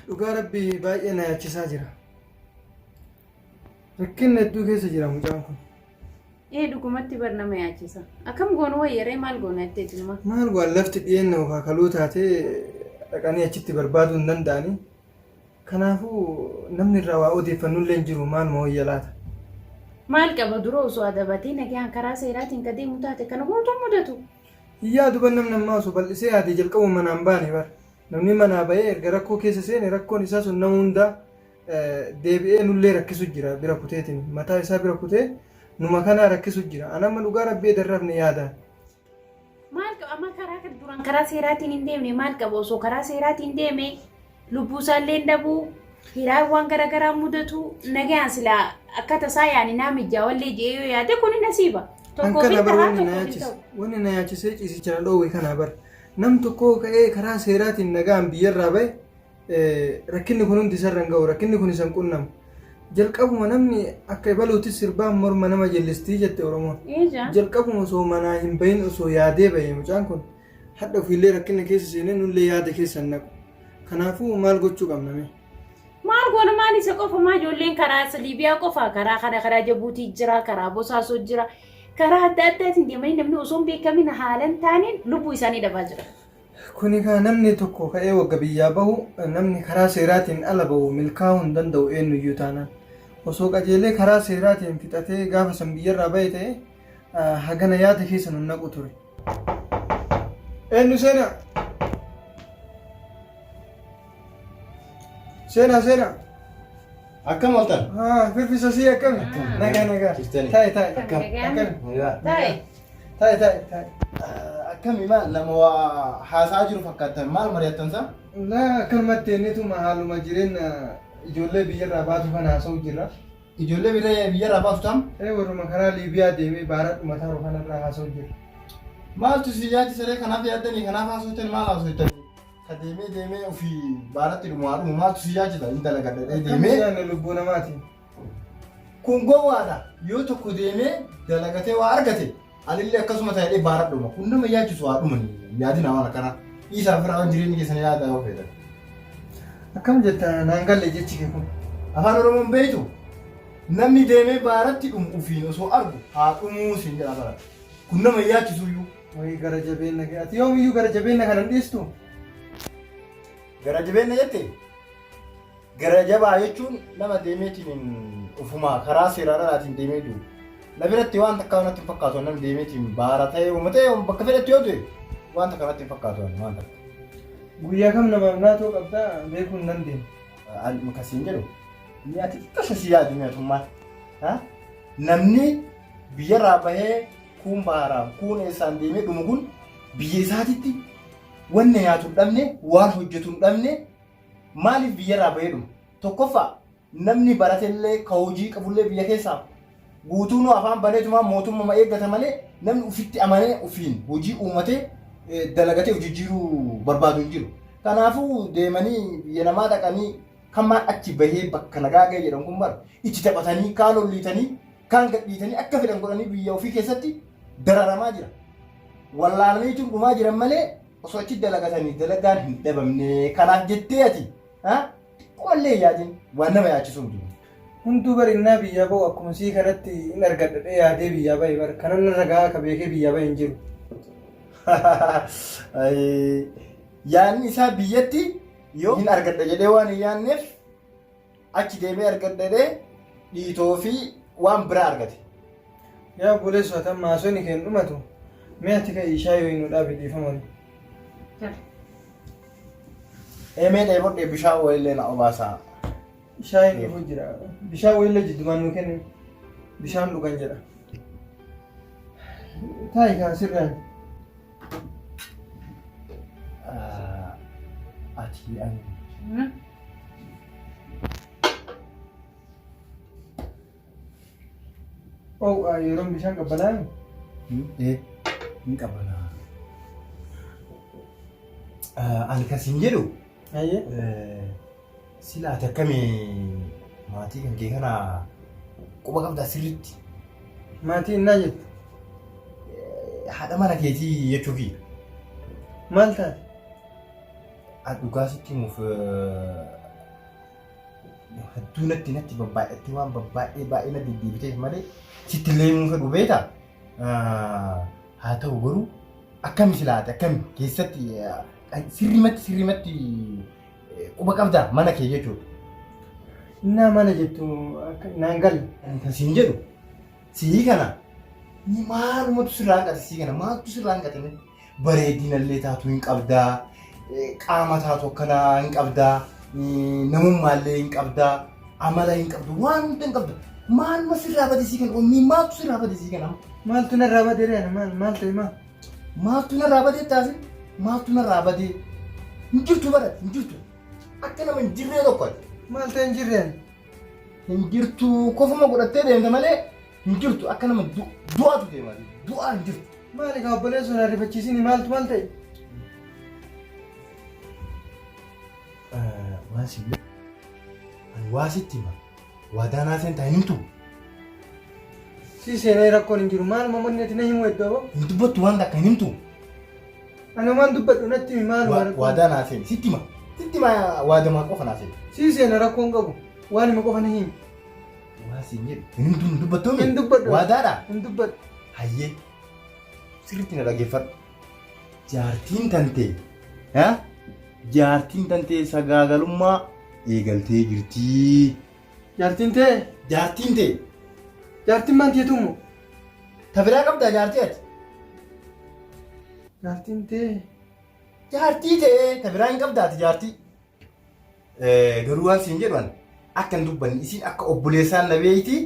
Dhugaa rabbii baay'ee na yaachisaa jira. Rakkinna hedduu keessa jira mucaan kun. Ee dhugumatti bar nama yaachisa. Akkam goonu wayyaree maal goona jetteetinuma. Maal waan lafti dhiyeenna yookaan kaluu taatee dhaqanii achitti barbaaduu hin danda'anii. Kanaafuu namni irraa waa odeeffannullee hin jiru maaluma wayya laata? Maal qaba dura osoo adabatee nagaan karaa seeraatiin ka deemu taate kana guutuu mudatu. Hin yaadu bar namni ammaa osoo bal'isee yaade jalqabuma manaan baane bar. Namni manaa bahee erga rakkoo keessa seene rakkoon isaa sun nama hundaa deebi'ee nullee rakkisu jira bira kuteetiin mataa isaa bira kutee numa kanaa rakkisu jira. An amma dhugaa rabbii edan rafne yaadaan. Maal qaba amma karaa kan duraan karaa seeraatiin hin deemne maal qaba osoo karaa seeraatiin deeme lubbuu isaallee hin dhabuu hiraan waan garaagaraa mudatu nagaan silaa akka tasaa yaani naa mijjaawallee je'ee yoo yaade kuni nasiiba. Kan Tokkoof kana hin bar tahaa wanni na tokkoof hin yaachise ta'u. wanni na yaachisee ciisicha na dhoowwe kana bar nam tokko ka'ee karaa seeraatiin nagaan biyyarraa bahe rakkinni kun hundi isarra hin ga'u rakkinni kun isa hin qunnamu. Jalqabuma namni akka ebaluutis sirbaan morma nama jellistii jette Oromoon. Eeja. Jalqabuma osoo manaa hin bahin osoo yaadee bahe mucaan kun hadha ofiillee rakkina keessa seenee nullee yaada keessa hin naqu. Kanaafuu maal gochuu qabna mee? Maal goona maal isa qofa maa ijoolleen karaa isa Liibiyaa qofa karaa kana karaa Jabuutii jira karaa Bosaasoo jira karaa adda addaatiin deemanii namni osoo hin beekamin haalan taaneen lubbuu isaanii dhabaa jira. Kuni kaa namni tokko ka'ee wagga biyyaa bahu namni karaa seeraatiin ala bahu milkaa'uu hin danda'u eenyuyyuu taanaan. Osoo qajeelee karaa seeraatiin fixatee gaafa san biyyarraa bahe ta'e hagana yaada keessa nun naqu ture. Eenyu seenaa? Seenaa seenaa. Akkam ooltan? Haa firfisa sii akkami? Nagaa nagaa. Jirtani? Taa'e taa'e. Akkam? Akkami? Nagaa. Taa'e. Taa'e taa'e taa'e. Akkami maal nama waa haasa'aa jiru fakkaattan maal mari'attan isaa? Laa akkanumatti ennituma haaluma jireenya ijoollee biyyarraa baatu kana haasa'u jirra. Ijoollee biyyarraa baatu tam? Ee warruma karaa Liibiyaa deemee baara dhumataaru kanarraa haasa'u jirra. Maaltu si yaachisaree kanaaf yaaddanii kanaaf haasoftan maal haasoftan? Ka deemee deemee ofii baaratti dhumu haa dhumu maaltu si yaachisa hin dalagadha jedhee Deemee deemee yaadne lubbuu namaati. kun gowwaadha yoo tokko deemee dalagatee waa argate anillee akkasuma ta'ee baara dhuma kun nama yaachisu haa dhumani yaadina waan akkanaa dhiisaa ofirraa waan jireenya keessan yaada yoo feetan. Akkam jetta naan galle jechi kee kun. Afaan Oromoon beektu namni deemee baaratti dhumu ofiin osoo argu haa dhumuu siin jedha bara kun nama yaachisuyyuu. Wayii gara jabeenna kee ati yoomiyyuu gara jabeenna kana hin dhiistu. Gara jabeenna jette gara jabaa jechuun nama deemeetiin ufumaa karaa seeraan alaatiin deemee du'u. Na biratti waan takkaa natti hin fakkaatu namni deemeetiin baara ta'ee uuma ta'ee bakka fedhetti yoo du'e waan takka natti hin fakkaatu waan takka. Guyyaa kam namaaf naatoo qabdaa beekuu hin dandeenye. Ani kasiin jedhu ni ati xiqqasha si yaadi mi'atummaa. Namni biyyarraa bahee kuun baaraan kuun eessaan deemee dhumu kun biyya isaatitti wanna nyaatu hin dhabne waan hojjetu hin dhabne maaliif biyyarraa bahee dhuma? Tokkoffaa namni baratellee ka hojii qabullee biyya keessaa guutuunuu afaan baneetumaa mootummama eeggata malee namni ufitti amanee ufiin hojii uumatee dalagatee of jijjiiruu barbaadu hin jiru. Kanaafuu deemanii biyya namaa dhaqanii kan maan achi bahee bakka nagaa ga'e jedhan kun bara itti taphatanii kaan olliitanii kaan gadhiitanii akka fedhan godhanii biyya ofii keessatti dararamaa jira. Wallaalaniitu dhumaa jiran malee osoo achi dalagatanii dalagaan hin dhabamne. Kanaaf jettee ati xiqqoomallee hin yaadin waan nama yaachisu miti. Hunduu bar innaa biyyaa ba'u akkuma sii kanatti hin argadha yaadee biyyaa ba'e bar kanan narra gahaa ka beekee biyyaa ba'e hin jiru. Yaadni isaa biyyatti yoo hin argadha jedhee waan hin yaadneef achi deemee argadha jedhee dhiitoo fi waan biraa argate. Yaa obboleessoo ati amma haasofni kee hin dhumatu mee ati ka'ii shaayii wayii nu dhaabi dhiifama waliin. Eemee dheebodhe bishaan wayiillee na obaasaa. Shaayiin dhufuu jira. Bishaan wayiillee jiddumaan nu kenni. Bishaan dhugan jedha. Taa'i kaa sirraan. Ati ani. Oo'aa yeroon bishaan qabbanaa'e. Ee hin qabbanaa. Ani kan siin jedhu Hayyee. sila ati akkamii maatii kan kee kana quba qabdaa sirriitti Maatii innaa jettu. haadha mana keetii jechuu kiyya. Maal taate? Dhugaa sitti himuuf Hedduu natti natti babbaay'attee waan babbaay'ee baay'ee na deddeebiteef malee sitti illee himuu fedhu beektaa? Haa ta'u garuu akkami silaate akkami keessatti sirrimatti sirrimatti quba qabdaa mana kee jechuudha. Innaa mana jettu naan galle. Kan siin jedhu sii kana ni maalumatu sirraa hanqate sii kana maaltu sirraa hanqate mee? Bareedinallee taatu hin qabdaa, qaama taatu akkanaa hin qabdaa, namummaallee hin qabdaa, amala hin qabdu, waan hunda hin qabdu. Maaluma sirraa bade sii kana onnii maaltu sirraa bade sii kana amma? Maaltu narraa bade ree maal maal ta'e maal? Maaltu narraa badee taasi? Maaltu narraa badee? Hin jirtu barate hin jirtu. Akka nama hin jirree tokko ati. Maal ta'e hin jirre ani? Hin jirtu kofuma godhattee deemta malee hin jirtu akka nama du'aatu deema. Du'aa hin jirtu. Maali kaa obboleessoo na rifachiisini maaltu maal ta'e? Waan si ani waa sitti hima. Waadaa naa seentaa hin himtu. Si seenee rakkoon hin jiru maaluma manni ati na himu iddoo aboo? Hin dubbattu waan takka hin himtu. Ani waan dubbadhu natti himi maaluma rakkoon. Waadaa naa seeni sitti hima. Sitti hima waadamaa qofa naa seeni. Si seena rakkoon qabu waan hima qofa na himi. Waan siin jedhu hin himtu hin dubbattuu Hin dubbadhu. Waadaadha. Hin dubbadhu. Hayyee sirriitti na dhaggeeffadhu. Jaartiin tantee jaartiin tantee sagaagalummaa eegaltee jirtii. Jaartiin tee? Jaartiin tee. Jaartiin maan teetu immoo? Ta biraa qabdaa jaartii ati? Jaartiin tee. Jaartii tee ta biraa hin qabdaa ati jaartii. Garuu waan siin jedhu ani akka hin dubbanne isiin akka obboleessaan na beeyti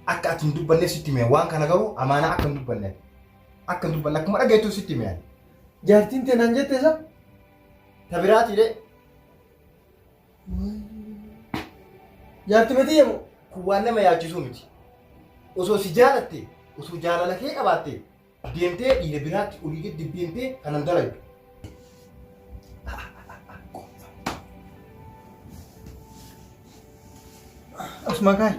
akka ati hin dubbanneef sitti hime waan kana garuu amaanaa akka hin dubbanne akka hin dubbanne akkuma dhageettu sitti hime ani. Jaartiin tee naan jette isa? Ta biraatii dee. Jaartii miti yemu. Kun waan nama yaachisuu miti. Osoo si jaalatte, osoo jaalala kee qabaatte, deemtee dhiira biraatti olii gad deddeemtee kanan dalagdu. Asuma kaay.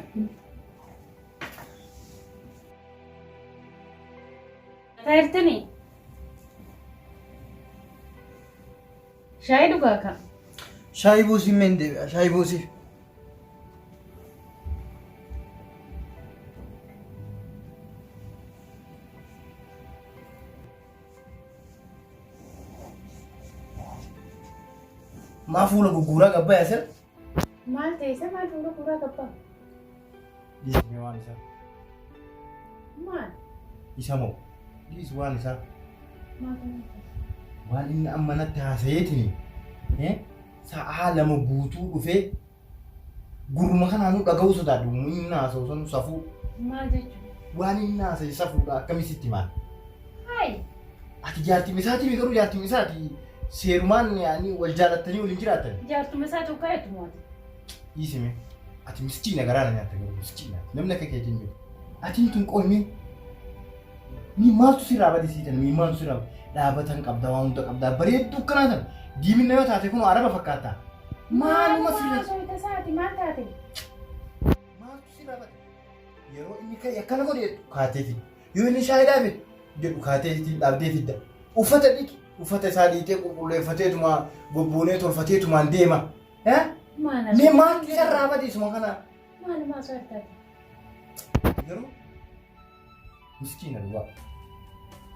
Taayirtanii? Shaayii dhugaa kaa. Shaayii buusii meen deebi'a. Shaayii buusii. Maa fuula gugguuraa gabbaya sir? Maal ta'e isa maal fuula gugguuraa gabbaa? Dhiisni waan isaa. Maal? Isa moo? Dhiis waan isaa. Maal ta'e? Waan inni amma natti haasayeetiin sa'aa 2 guutuu dhufee gurruma kanaanuu dhaga'uu sodaadhu inni haasa'u sanu safuu. Maal jechuudha? Waan inni haasa'e safuudha akkamii sitti himaan? Hayi. Ati jaartii isaatii garuu jaartii isaati seerumaan yaani wal jaalattanii waliin jiraattan. Jaartuma isaa tokko jettu mooti. Dhiisime ati miskiina garaa na nyaatta garuu miskiina namni akka keetiin jiru. Atiin tun qoyme mi maaltu sirraa bade siitan mi maaltu sirraa bade dhaabatan qabda waan hunda qabda bareedduu akkanaa tan diiminna yoo taate kun araba fakkaata. Maaluma sirraa Soyita isaati maal taate? maaltu sirraa bade yeroo inni ka'e akkana godhe jettu kaatee fidda yoo inni shaayii dhaabe jedhu kaatee ittiin dhaabdee fidda uffata dhiqi uffata isaa dhiitee qulqulleeffateetuma bobboonee tolfateetumaan deema. Maal Mee maaltu isarraa bade isuma kana Maaluma osoo argaate? Garuu miskiina dhugaa.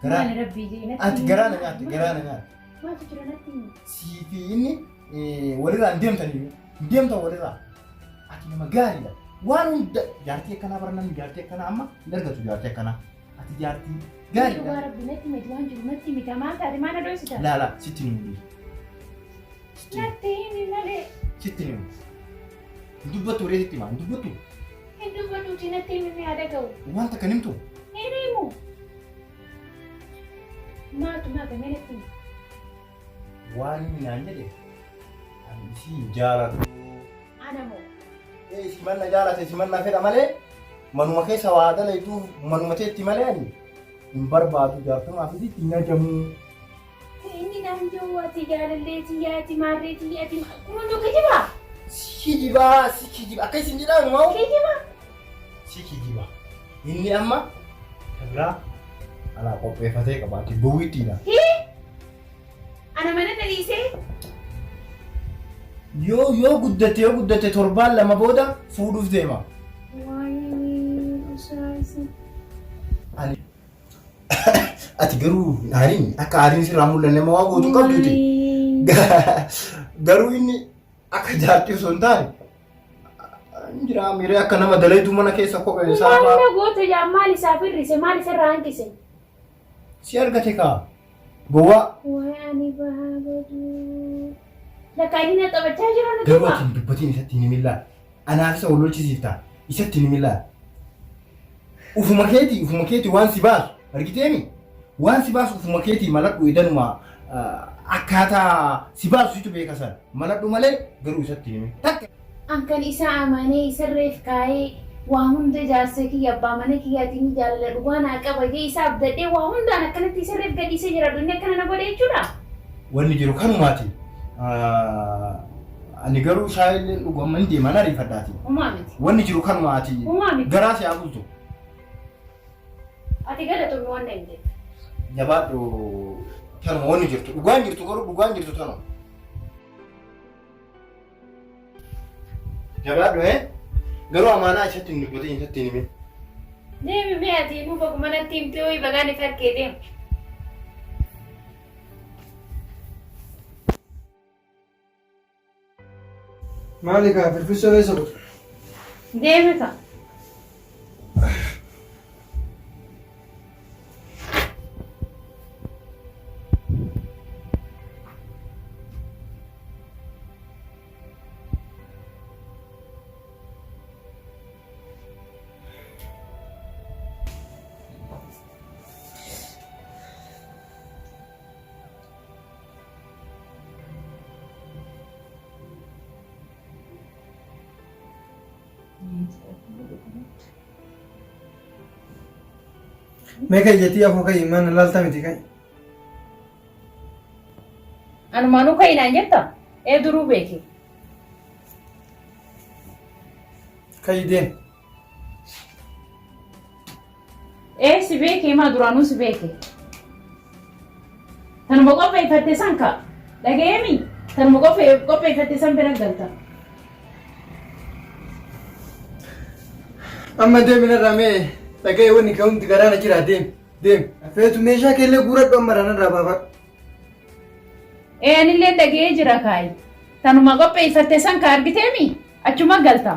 Garaa Maali rabbii jee natti ati himi. garaa na nyaatte garaa na nyaatte. Maaltu jira natti himi. Sii fi inni walirraa hin deemtan iyyuu hin deemtan walirraa. Ati nama gaariidha. Waan hunda jaartii akkanaa bara namni jaartii akkanaa amma hin argatu jaartii akkanaa. Ati jaartii Dhugaa gaariidha. rabbii natti himi waan jiru natti himi maal taate maal na dhoysita? Laala sitti hin himu. Sitti hin himu. Natti himi malee. Sitti hin himu. Hin dubbattu ree sitti himaa hin dubbattu. Hin dubbadhuuti natti himi mee haa dhaga'u. Waan takka hin himtu. Hin himu. Maaltu maal ta'e mee natti himi. Waan inni naan jedhe ani isii hin jaaladhu. Ana moo? Ee si manna jaalate si manna fedha malee manuma keessa waa dalaytuuf manuma teetti malee ani hin barbaadu jaartumaa fi sitti hin ajamu. Inni naan jiru ati jaalallee tiyya ati maarree tiyya ati kun hunduu kijibaa? Si kijibaa si kijiba akka isin jedhaan moo? Kijiba. Si kijiba. Inni amma ta biraa anaa qopheeffatee qaba ati gowwittiidha. Hii? Ana mana na dhiisee? Yoo yoo guddate yoo guddate torbaan lama booda fuudhuuf deema. Waayee osoo isin. Ani ati garuu hin aarin akka aariin sirraa mul'anne amma waa gootu hin qabduuti. Garuu inni akka jaartii osoo hin taane hin jira miiree akka nama dalayduu mana keessa kophee isaa Maal fa'aa na goota yaa maal isaaf hir'ise maal isarraa hanqise? si argate kaa gowwaa. Waay ani bahaa godhu. Lakka inni na taphachaa jira nuti Garuu maa? ati hin dubbatiin isatti hin himin laal. Anaaf isa wal lolchisiifta. Isatti hin himin laal. Ufuma keetii ufuma keetii waan si baasu argiteemi? Waan si baasu ufuma keetii maladhu edanuma akkaataa si baasu situ beeka san maladhu malee garuu isatti hin himin. Takka. An kan isa amanee isa reef kaa'ee waa hunda jaarsa kiyya abbaa mana kiyyaati inni jaalala dhugaa naa qaba jee isa abdadhee waa hundaan akkanatti isa reef gadhiisee jiraadhu inni akkana na godhe jechuudha. Wanni jiru kanumaati. Ani garuu shaayii illee dhugu amma hin deema nan ariifadhaati. Homaa miti. Wanni jiru kanumaati. Homaa miti. Garaa si haa bultu. Ati galatoomi waan na himteef. Jabaadhu tanuma wanni jirtu. Dhugaan jirtu garuu dhugaan jirtu tanuma. Jabaadhu ee. Garuu amaanaa isatti hin dubbatin isatti hin himin. Deemi mee ati nu baguma natti himtee ho'i bagaan if harkee deem. Maali kaa firfirsoon eessa kutu? Deemi ka. Mee kai jetii afoo kai mana laalta miti kai. Anumaanuu ka'i naan jetta? Ee duruu beeke. Kai deem. Ee si beeke maa duraanuu si beeke. Tanuma qopheeffatte san ka dhaga'eemi tanuma qopheeffatte san bira galta. Amma deemi narraa mee dhaga'e wanni kee hundi garaa na jira deemi deemi. Feetu meeshaa keellee guuradhu amma narraa baafadhu. Ee anillee dhaga'ee jira kaayi. Tanuma qopheeffatte san ka argiteemi achuma galta.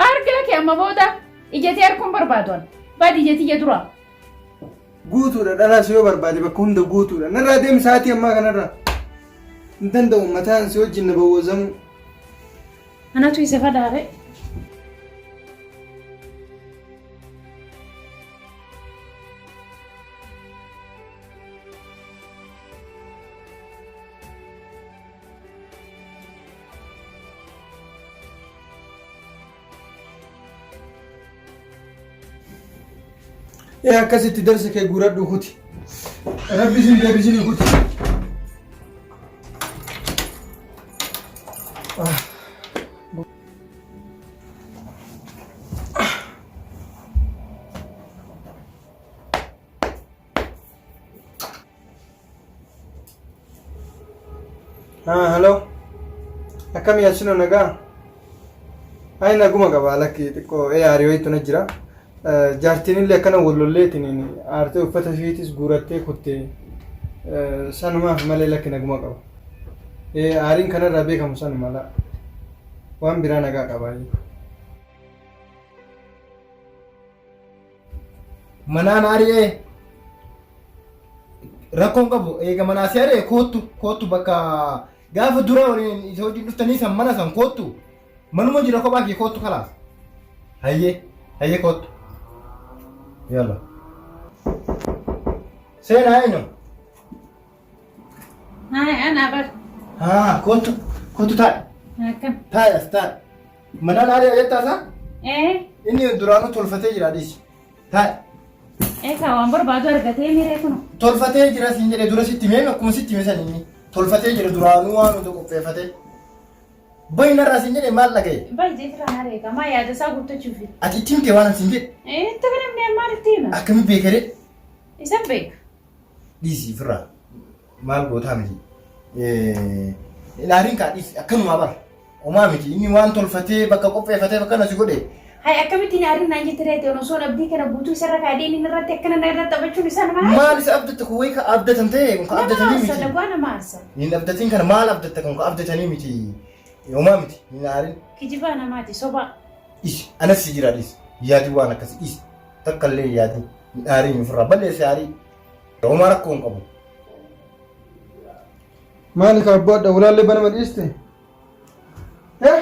Argaa kee amma booda ijatee arguun barbaadu an. Baadi ija tiyya dura. Guutuudha dhalaas yoo barbaade bakka hunda guutuudha. Narraa deemi sa'aatii ammaa kanarraa. Hin danda'u mataan si wajjin na bawwazamuu. Anatu isa fadaare. Ee akkasitti darsa kee guuradhu kuti. Rabbi sin deebisini kuti. Haa hello. Akkam yaasino nagaa? Ayi naguma qaba lakki xiqqoo ee aarii wayiitu na jira. Jaartiin illee akkana wal lolleetiin aartee uffata ishiitis guurattee kutte sanumaaf malee lakki naguma qaba. Ee aariin kanarraa beekamu sanuma laa. Waan biraa nagaa qaba. Manaan ari'ee rakkoon qabu eega manaa si ari'e koottu koottu bakka gaafa dura waliin isa wajjin dhuftanii san mana san koottu manuma jira kophaa kee koottu kalaas hayyee hayyee koottu yalla seenaa eenyu Haa ana bar. haa koottu koottu taa'i Akkam. taa'i as taa'i Manaan ari'a jettaa isaa? Ee. Inni duraanuu tolfatee jira dhiisi. Taa'i. Ee kaa waan barbaadu argatee miree kuno. Tolfatee jira siin jedhe dura sitti himee akkuma sitti hime san inni. Tolfatee jira duraanuu waan hunda qopheeffatee. Bahi narraa siin jedhe maal dhagaye? Bahi jeetiraan areega maa yaada isaa guuttachuufi. Ati itti himte waan siin jedhe. Ee itti namni maal itti hima? Akkami beekaree? Isa beeka. Dhiisi ofirraa. Maal gootaa miti. Hin aarin kaa dhiisi akkanumaa bara. Homaa miti inni waan tolfatee bakka qopheeffatee bakka na si godhe. Hay akkamitti hin aarin naan jette reete osoon abdii kana guutuu isarra kaadhee inni irratti akkana na irratti taphachuun isaa nama aarsa. Maal isa abdatte kun wayi ka abdatan ta'e kun ka Nama abdatanii aarsa miti. dhugaa nama aarsa. Hin abdatin kana maal abdatte kun ka abdatanii miti. Homaa miti hin aarin. Kijibaa namaati sobaa. Dhisi anas si jira dhisi yaadin waan akkasii dhisi takka illee hin yaadin hin aarin ofirraa balleessi aarii. Homaa rakkoo hin qabu. Maali ka abboo adda ulaallee banama dhiiste? Eh?